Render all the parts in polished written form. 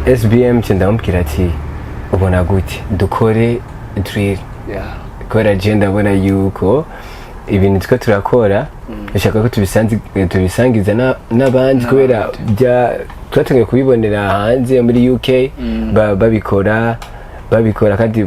SBM nce ndamubwira ati: "Ubona gute dukore drill?" Kubera je ndabona yuko ibintu twe turakora, ndashaka ko tubisangiza n'abandi, kubera bya twatangiye kubibonera hanze muri UK, babikora kandi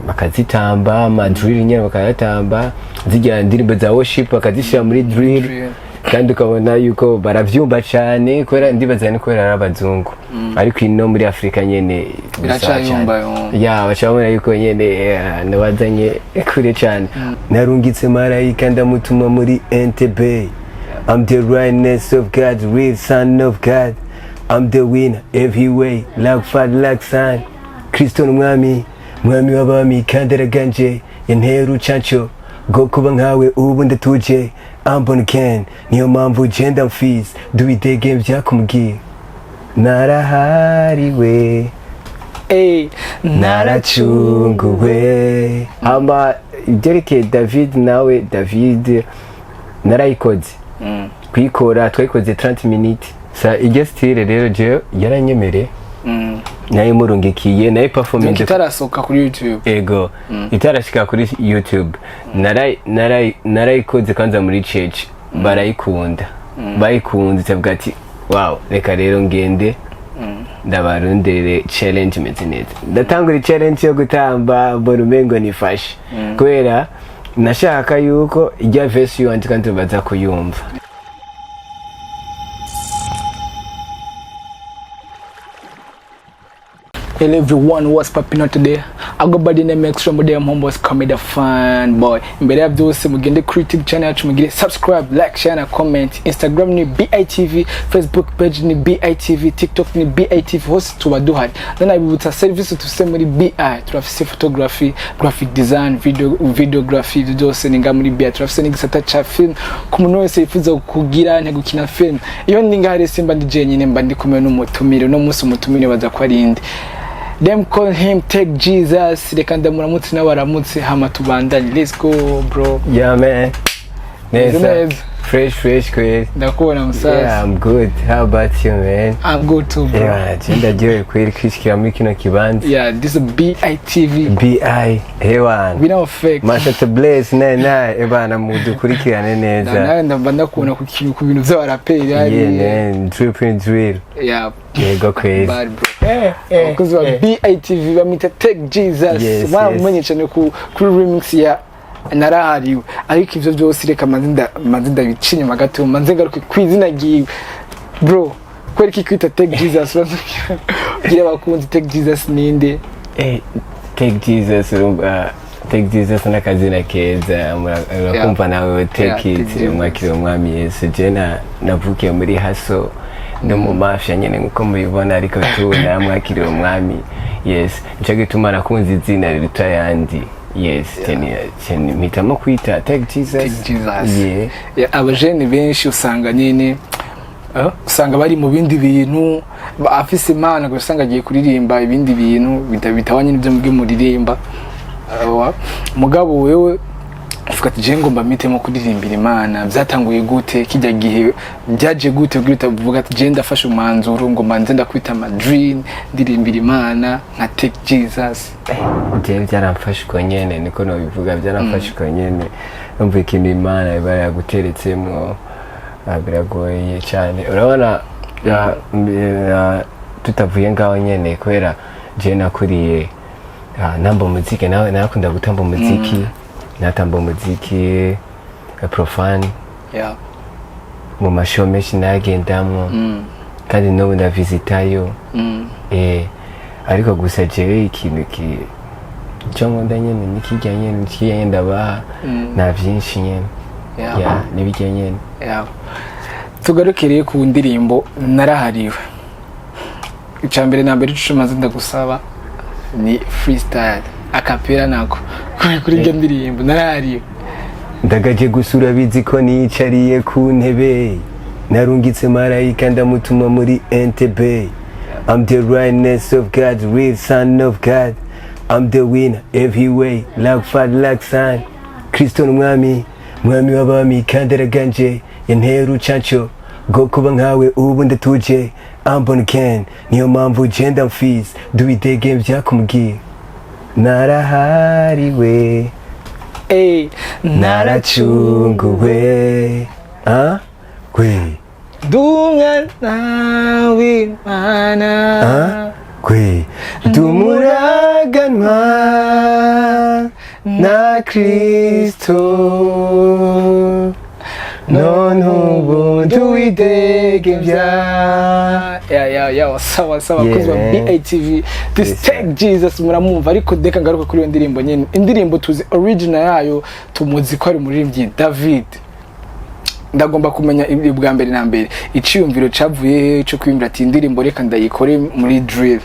bakazitamba ama drill nyine, bakayatamba zirya ndirimbo za worship, bakazishyira muri drill. Drill. Kandi ukabona yuko baravyumva cane, kubera ndibaza ni kubera ari abazungu, ariko ino muri Afurika nyene bisaba cane. Biracayumbayumba. Ya, baca babona yuko nyene nabazanye kure cane. Narungitse marayika ndamutuma muri Entebbe. I'm the rightness of God, real son of God. I'm the winner every way, like father, like son. Kristo ni umwami, mwami w'abami, kandi araganje. Yanteye urucanco rwo kuba nkawe, ubu ndatuje. I'm born again, niyo mpamvu genda mfizi duwidege byakumubwira. Narahariwe, naracunguwe. Hama ibyerekeye David nawe, David narayikoze, kuyikora twayikoze 30 minutes. Sa iryo style rero jewe yaranyemereye, nayo murungikiye, nayo Donc performance itarasohoka kuri YouTube? Ego, itarashika kuri YouTube. Narayikoze kwanza muri church, barayikunda. Bayikunze, ndavuga ati: "Wow, reka rero ngende ndabarondere challenge imeze neza." Ndatangura challenge yo gutamba, mbona umengo nifashe, kubera nashaka yuko ijya verse yuwanje kandi baza kuyumva. Hello everyone, what's popping out today? I go by the name Extra Modern Homeboys Comedy Fun Boy. Imbere ya byose, mugende kuri YouTube channel yacu, mugire subscribe, like, share na comment. Instagram ni BITV, Facebook page ni BITV, TikTok ni BITV, hose tuba duhari. Nanabibutsa service tufise muri BI, turafise photography, graphic design, video, videography, ibyo byose ni nga muri BI. Turafise n'igisata ca film ku muntu wese yifuza kugira nte gukina film. Iyo ndi ngaha rero simba ndi jenyine, mba ndi kumwe n'umutumire. Uno munsi umutumire baza ko ari inde? Them call him Take Jesus. Reka ndamuramutse n'abaramutse, hama tubandanye. Let's go, bro. Yeah man, neza. Neza. Fresh, fresh kweli. Ndakubona, musaza. Yeah, I'm good. How about you, man? I'm good too, bro. Yeah, je ndaryohewe kweli kwishikira muri kino kibanza. Yeah, this is BITV. BI hewan. We don't fake. Masha to bless na na ebana, mudukurikirane neza. Nawe ndamba ndakubona ku kintu, ku bintu by'abaraperi Yeah hariya. man, drip and drill. Yego kweli. Bad, bro. Abakozi ba BITV bamwita Take Jesus. Mwaramumenye cyane kuri remix ya Narahariwe. Ariko ivyo byose reka manze ndabica inyuma gato, manze ngaruke ku izina ryiwe, bro. Kubera iki kwita Take Jesus? Ugira abakunzi, Take Jesus ninde? Take Jesus, urumva Take Jesus n'akazina keza, urakumva nawe, take Yeah, it. Take Jesus. Mwakire umwami Yesu. Je navukiye muri haso no mu mafia nyene nkuko mubibona, ariko tu namwakiriye umwami. Yes, nico gituma nakunze izina riruta ayandi. Yes, cyane mpitamo kwita Take Jesus. Take Jesus. Yeah. Yeah, abajene benshi usanga nyine usanga bari mu bindi bintu, afise impano gusa usanga agiye kuririmba ibindi bintu bitabanye n'ibyo mubwe muririmba. Mugabo wewe uvuga ati: "Je ngomba mpitemo kuririmbira Imana." Byatanguye gute? Kijya gihe byaje gute kugira utavuga ati: "Je ndafashe umwanzuro ngo manze ndakwita ama drill, ndirimbira Imana nka Take Jesus"? Jewe byaramfashe uko nyene, niko nobivuga, byaramfashe uko nyene. Numva ikintu Imana iba yaguteretsemwo, biragoye cyane. Urabona, tutavuye ngaho nyene, kubera je nakuriye namba umuziki, nawe nakunda gutamba umuziki, natamba umuziki profane mu mashow menshi nagendamwo, kandi n'ubu ndavisitayo. Ariko gusa jewe ikintu icyo nkunda nyene nikirya nyene, nikirya nyene ndabaha, nta vyinshi nyene. Ya, nibirya nyene. Yeah. Tugarukiriye ku ndirimbo Narahariwe. Icya mbere na mbere ico maze ndagusaba ni freestyle acapella nako kuri iyo ndirimbo Narahariwe. Ndagaje gusura bizi ko nicariye ku ntebe. Narungitse marayika ndamutuma muri Entebbe. I'm the rightness of God, real son of God. I'm the winner every way, like father, like son. Kristo ni umwami, mwami w'abami, kandi araganje. Yanteye urucanco rwo kuba nkawe, ubu ndatuje. I'm born again, niyo mpamvu genda mfizi duwidege byakumubwira narahariwe. Ey, Naracunguwe, ah we. Ndi umwana w'Imana. Ah we, ndumuraganwa na Kristo, none ubu nduwidegembya. Ya, sawa sawa. Yeah, Abakozi ba man. BATV, this Yes, Take Jesus, muramwumva. Ariko reka ngaruka kuri iyo ndirimbo nyine. Indirimbo tuzi original yayo, tumuzi ko ari umuririmbyi David. Ndagomba kumenya bwa mbere na mbere iciyumviro cavuye he cyo kwiyumvira ati indirimbo reka ndayikore muri drill?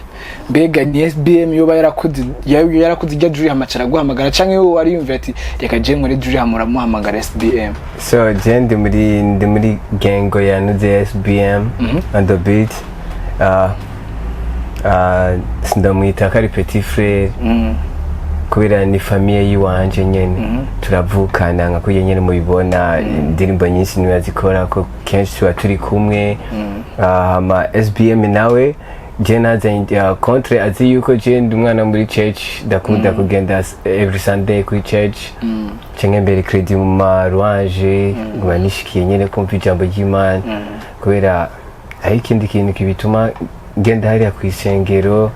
Mbega ni SBM yoba yarakoze yarakoze ijya drill hama araguhamagara, canke wowe wariyumvira ati reka je nkore drill, hama uramuhamagara SBM? So je ndi muri gang ya nuze SBM on the beat. Ndamwita ko ari petit frère kubera ni famille yiwanje nyene, turavukana nka kurya nyene mubibona. Indirimbo nyinshi niwe azikora ko kenshi tuba turi kumwe. Hama SBM nawe je nazanye contre azi yuko je ndi umwana muri church, ndakunda kugenda every Sunday kuri church canke mbere credit mu ma louange, nguma nishikiye nyene kumva ijambo ry'Imana, kubera hari ikindi kintu kibituma ngenda hariya ku isengero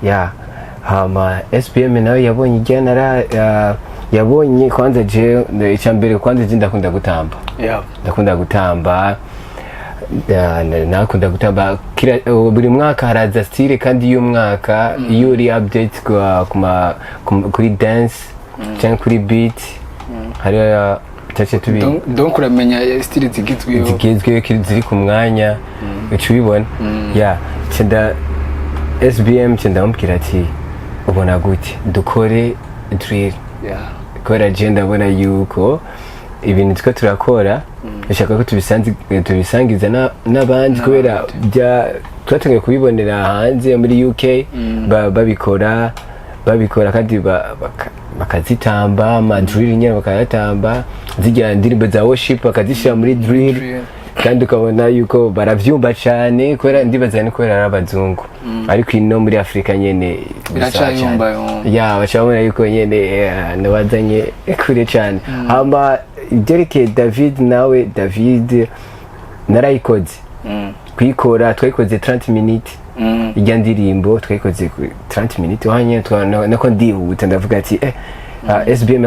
ya. Hama SBM nawe yabonye ijya nara yabonye kwanza je icya mbere kwanza je ndakunda gutamba. Ndakunda gutamba, nakunda gutamba buri mwaka haraza style, kandi iyo mwaka iyo uri update kuri dance cyangwa kuri beat hariya tace tubi. Donc uramenya style zigezweho. Zigezweho, ziri ku mwanya, uca ubibona ya cenda. SBM cenda ndamubwira ati ubona gute dukore drill? Kubera je ndabona yuko ibintu twe turakora ndashaka ko tubisangiza n'abandi, kubera bya twatangiye kubibonera hanze muri UK, babikora kandi bakazitamba ama drill nyine, bakayatamba zijya indirimbo za worship bakazishyira muri drill. Drill. Kandi ukabona yuko baravyumva cyane, kubera ndibaza ni kubera ari abazungu, ariko ino muri Afurika nyene bisaba Biracayumba, cane. yumva. Ya, baca babona yuko nyene nabazanye kure cyane. Hama ibyerekeye David nawe, David narayikoze, kuyikora twayikoze 30 minutes. Ijya ndirimbo twayikoze ku 30 minutes wanye nako ndihuta, ndavuga ati SBM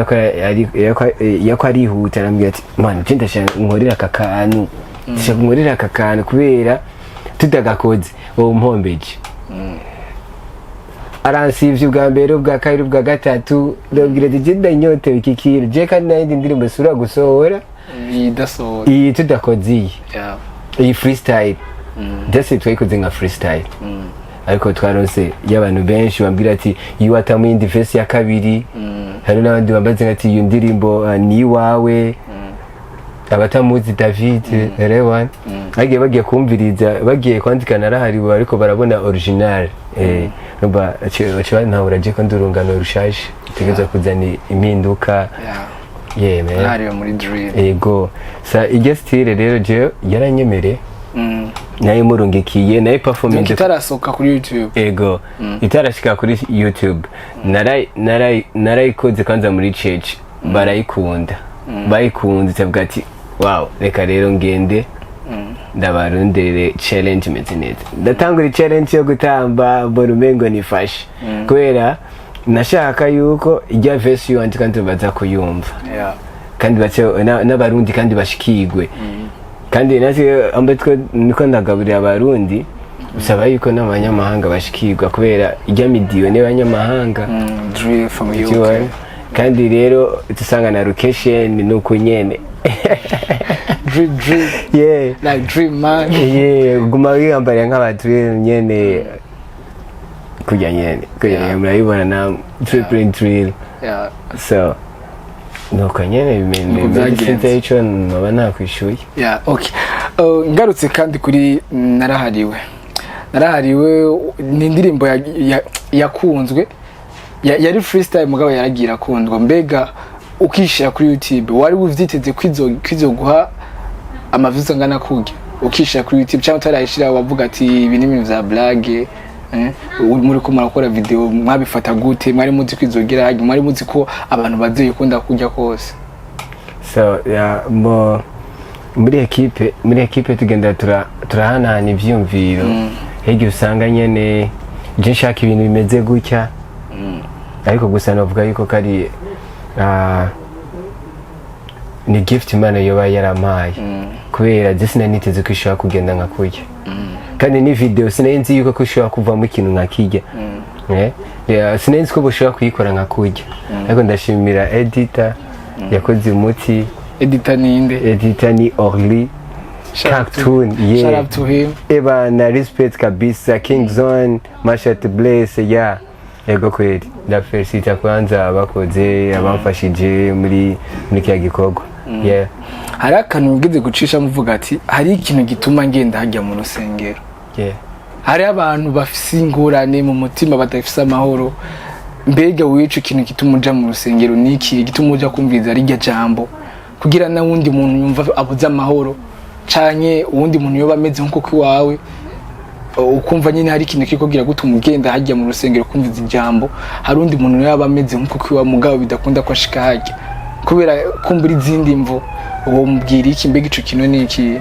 yako arihuta, arambwira ati man, je ndashaka nkorera aka kantu, ndashaka nkorera aka kantu kubera tutagakoze uwo mpombeje. Aransivye ubwa mbere, ubwa kabiri, ubwa gatatu, ndabwira ati je ndanyotewe iki kintu je, kandi nayindi ndirimbo sura gusohora idasohora iyi tudakoze iyi iyi freestyle. Ndetse twayikoze nka freestyle, ariko twaronse y'abantu benshi bambwira ati iyo watamu yindi verse ya kabiri. Hari n'abandi bambaze ati iyo ndirimbo ni iwawe. Abatamuzi David Rewan bagiye kumviriza, bagiye kwandika narahariwe, ariko barabona original, numva baca bantahura je ko ndurungano rushaje utegerezwa kuzana impinduka. Yeah man. Narahariwe muri drill. Ego, sa iryo style rero je yaranyemereye, nayo murungikiye nayo Donc performance itarasohoka kuri YouTube? Ego, itarashika kuri YouTube. Narayikoze kwanza muri church, barayikunda, bayikunze ndavuga ati wow, reka rero ngende ndabarondere challenge imeze neza. Ndatangura challenge yo gutamba, mbona umengo nifashe, kubera nashaka yuko ijya verse yiwanje kandi baza kuyumva kandi bace n'Abarundi kandi bashikigwe, kandi natwe amba twe niko ndagaburira Abarundi, bisaba yuko n'abanyamahanga bashikirwa, kubera ijya midiyo n'abanyamahanga. Drill from UK. Kiwa- kandi rero tusanga na location nuko nyene. Drill drill. Like drill man. Yeah, guma wiyambariye nk'aba drill nyene, kurya nyene kurya. Murabibona na drill drill. So nuko nyene Nuko byagenze. sinzi ico noba nakwishuye. Yeah, okay. Ngarutse kandi kuri Narahariwe. Narahariwe ni indirimbo yakunzwe, yari freestyle mugabo yaragiye irakundwa. Mbega ukishira kuri YouTube wari uvyiteze kwizo guha ama views angana kurya? Ukishira kuri YouTube cyangwa utarayishira, wavuga ati ibi ni ibintu vya blague, eh? Muri ko murakora video mwabifata gute? Mwari muzi ko izogera hajya? Mwari muzi ko abantu bazoyikunda kujya kose? So yeah, mo muri équipe tugenda turahanahana ivyumviro. Hirya usanga nyene je nshaka ibintu bimeze gutya, ariko gusa novuga yuko kari ni gift Imana yoba yarampaye, kubera je sinari niteze ko ishobora kugenda nka kurya, kandi ni video sinari nzi yuko ko ishobora kuvamo ikintu nka kirya. Yeah, sinari nzi ko bushobora kuyikora nka kurya, ariko ndashimira editor yakoze umuti. Editor ninde? Editor ni Orly. Shout out to- Cartoon, yeah. Shout out to him. Eba na respect kabisa, King Zone Mashat Bless, yeah. Yego kweli, ndafelicita kwanza abakoze, abamfashije muri kiriya gikorwa, yeah. Hari akantu wigeze gucisha muvuga ati hari ikintu gituma ngenda hajya mu rusengero. Hari abantu bafise ingorane mu mutima, badafise amahoro. Mbega wica ikintu gituma uja mu rusengero niki gituma uja kumviriza rirya jambo, kugira nawundi muntu yumva abuze amahoro canke uwundi muntu yoba ameze nkuko iwawe, ukumva nyine hari ikintu kiriko gutuma ugenda hajya mu rusengero kumviza ijambo? Hari undi muntu yaba ameze nkuko iwawe, mugabo bidakunda ko ashika hajya kubera kumbura izindi mvo, uwo mubwira iki? Mbega ico kintu ni iki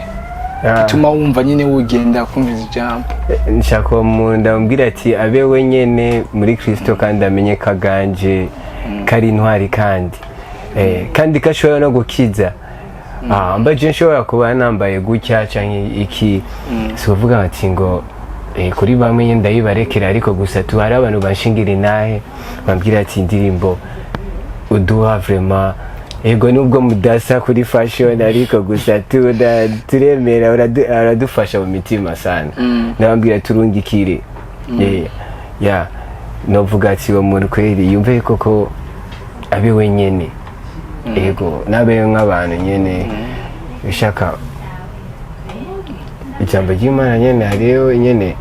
gituma wumva nyine wugenda kumviza ijambo? Nshaka uwo muntu, ndamubwira ati abe wenyene muri Kristo, kandi amenye ko aganje kari intwari, kandi kandi ko ashobora no gukiza. Mba je nshobora kuba nambaye gutya canke iki, si kuvuga ati ngo kuri bamwe nyene ndayibarekera, ariko gusa tu hari abantu banshingira inahe, bambwira ati indirimbo uduha vraiment, ego nubwo mudasa kuri fashion, ariko gusa turemera, aradufasha mu mitima sana. Nabambwira turungikire. Ya, novuga ati uwo muntu kweri yumve koko abe wenyene, ego nabe nk'abantu nyene ushaka ijambo ry'Imana nyene. Hariyo nyene,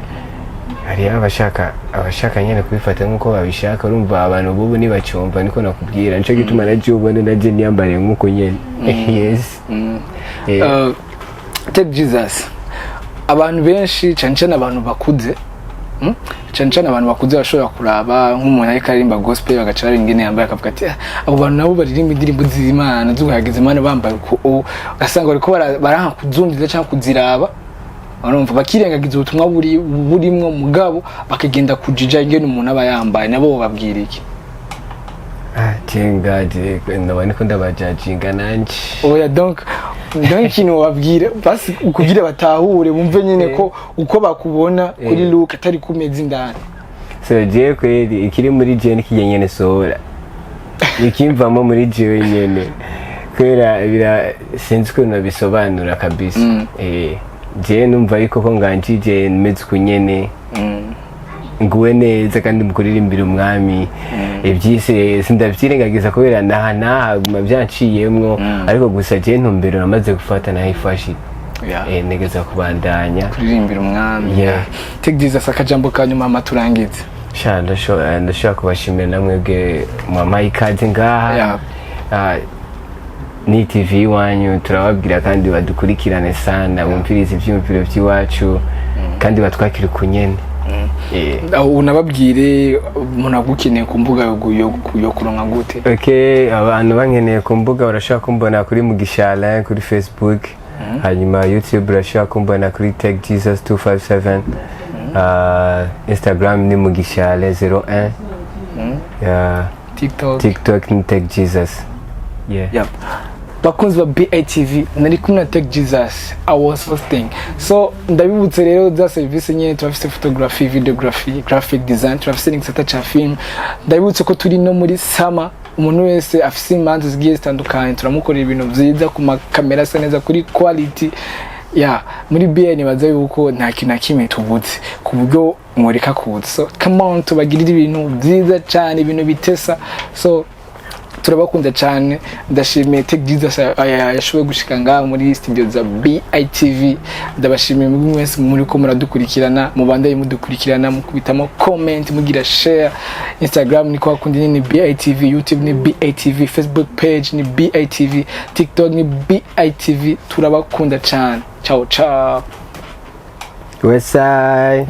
hariyo abashaka nyene kubifata nk'uko babishaka. Urumva abantu bubu ntibacumva, niko nakubwira, nico gituma naje ubone naje niyambariye nk'uko nyene, yes. Take Jesus, abantu benshi, cyane cyane abantu bakuze, Cyane cyane abantu bakuze bashobora kuraba nk'umuntu ariko aririmba gospel, bagaca bareba ingene yambaye, akavuga ati: "Ah, abo bantu nabo baririmba indirimbo z'Imana zuhagiza Imana bambaye uku." Ugasanga bariko baranka kuzumviriza cyangwa kuziraba, urumva bakirengagiza ubutumwa buri burimwo, mugabo bakagenda kujija ingene umuntu aba yambaye. Nabo babwira iki? Ah, jenga je ndaba niko ndabajajinga nanje. Oya, donc ikintu wabwira basi kugira batahure, bumve nyine ko uko bakubona kuri look atari kumeza indani. So je kweri ikiri muri je nikijya nyene sohora, ikimvamo muri jewe nyene, kubera bira sinzi ukuntu nabisobanura kabisa. Je numva ariko ko nganjije meze uku nyene, nguwe neza kandi mu kuririmbira umwami, ibyise sindavyirengagiza kubera naha naha guma byanciyemwo, ariko gusa je ntumbero namaze gufata nayifashe. Negeza kubandanya kuririmbira umwami. Yeah. Take Jesus, akajambo ka nyuma hama turangize. Sha, ndashobora kubashimira namwebwe mwampaye ikaze ngaha. Ah, ni TV iwanyu, turababwira kandi badukurikirane sana, bumvirize ivyiyumviro vy'iwacu kandi batwakire ukunyene. Aho unababwire umuntu agukeneye ku mbuga yo kuronka gute? Okay, abantu bankeneye ku mbuga barashobora kumbona kuri Mugisha Alain kuri Facebook, hanyuma YouTube urashobora kumbona kuri Tech Jesus 257, Instagram ni Mugisha Alain 01. Yeah. TikTok? TikTok ni Tech Jesus, yeah. Yep. Bakunzi ba BATV, nari kumwe na Tech Jesus, I was hosting. So ndabibutse rero za serivisi nyine turafise: photography, videography, graphic design, turafise n'igisata ca film. Ndabibutse ko turi no muri summer, umuntu wese afise imanza zigiye zitandukanye turamukorera ibintu vyiza ku makamera asa neza kuri quality ya muri BA. Nibaza yuko nta kintu na kimwe tubuze ku buryo mworeka kuza. So come on, tubagirire ibintu vyiza cane, ibintu bitesa. So turabakunda cyane. Ndashimiye Tech Jesus yashoboye gushika ngaha muri studio za BITV. Ndabashimiye mwebwe mwese muri ko muradukurikirana, mubandaye mudukurikirana, mukubitamo comment, mugira share. Instagram ni kwa kundi ni BITV, YouTube ni BITV, Facebook page ni BITV, TikTok ni BITV. Turabakunda cyane. Ciao ciao. Ciao ciao. West side.